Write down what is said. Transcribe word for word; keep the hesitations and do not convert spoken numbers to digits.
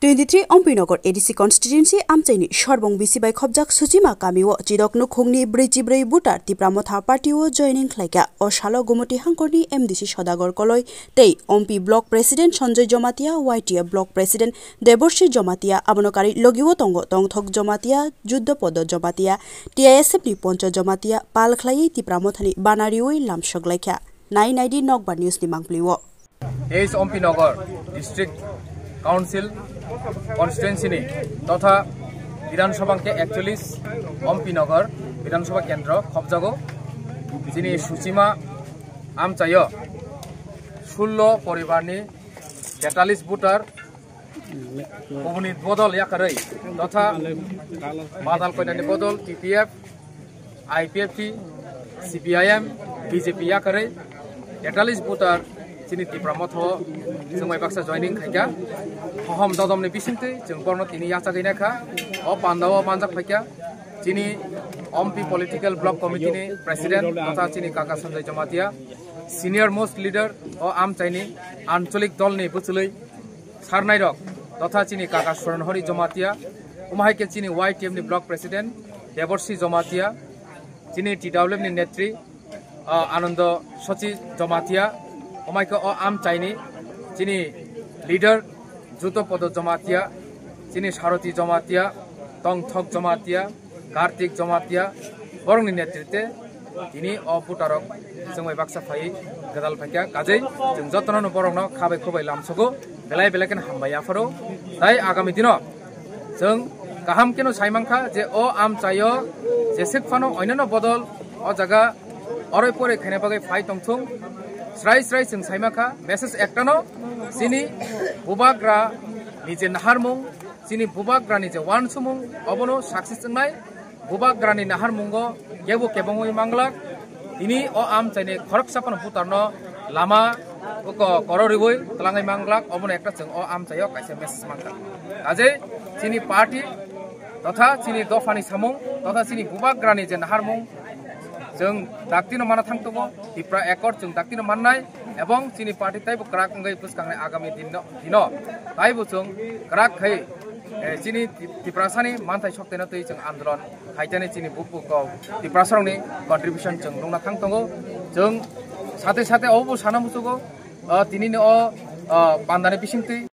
Twenty-three Ompinagar A D C constituency amchaini Sorbong bisi bai khobjak Suchima kamio chidok nukhungni brwichibrwi voter Tipra Motha party o joining khlaikha. O salo Gumoti hangkorni M D C Sodagar Koloi tei Ompi block president Sanjoy Jomatia, Y T F block president Deborshi Jomatia, abono kari logio tongo Tongthok Jomatia, Juddo Podo Jomatia, T I S F ni Poncho Jomatia, pal khlaiwi Tipra Mothani bana riwi lamsok laikha. Nai naidi Nokbar News ni mangpli o. Teis Ompinagar District Council constituency ni totha Bidhan Sabha ke ekchollis Ompinagar Bidhan Sabha kendro khobjago. Chini Suchima amchaio sullo poribar ni tetallis voter kubuni bodol yakarwi totha Badal Koinani bodol T P F, I P F T, C P I M, B J P yakarwi tetallis voter chini Tipra Motha o chwng bai baksa joining khaikha. Hohom dodom ni bisingtwi chwng borno tini yachagwi naikha. O panda o manjak phaikha chini Ompi Political Block Committee ni President totha chini kaka Sanjoy Jomatia, senior most leader o amchaini ancholik dol ni bwchwlwi sarnairok totha chini kaka Soron Hori Jomatia, omo hai khe chini Y T F ni block president Deborshi Jomatia, chini T W F ni netri, ah, Anando Sochi Jomatia, omo hai khe o amchaini chini leader Juto Podo Jomatia, chini Saroti Jomatia, Tongthok Jomatia, Kartik Jomatia, borokni netritwe tini o voterrok chwng bai baksa phaiwi gwdal phaikha. Kajei chwng jotono borokno kha bai khuk bai lamsogo, belai belai kheno hambai yapharo. Tai agami dino chwng kaham kheno sai mankha je o amchaio jeswk phano oinano bodol o jaga oroi poroi khaina bagwi phai tongthung. Srai srai chwng sai mankha message ektano, chini bubagra ni je naharmung, chini bubagrani je uansukmung, obono success wngnai. Bubagrani naharmungo kebo kebengwi manglak. Tini o amchaini khoroksa phano voterno lama ko-, kororiwi twlangwi manglak, obono ekta chwng o amchaio kaisa message mankha. Kajei chini party totha chini dophani samung totha chini bubagrani je naharmung, chwng daktino mana thang tongo, Tipra Accord chwng daktino mannai, ebong chini party taibo kwrak wngwi bwskangnai agami dinno, dino taibo chwng kwrak khai, eh, chini Ti-, Tiprasani manthai soktaino twi chwng andolon khaitani chini bukuko Tiprasarokni contribution chwng nukna thang tongo. Chwng sate sate obo sana muchugo, ah, tinini o, ah, pandani bisingtwi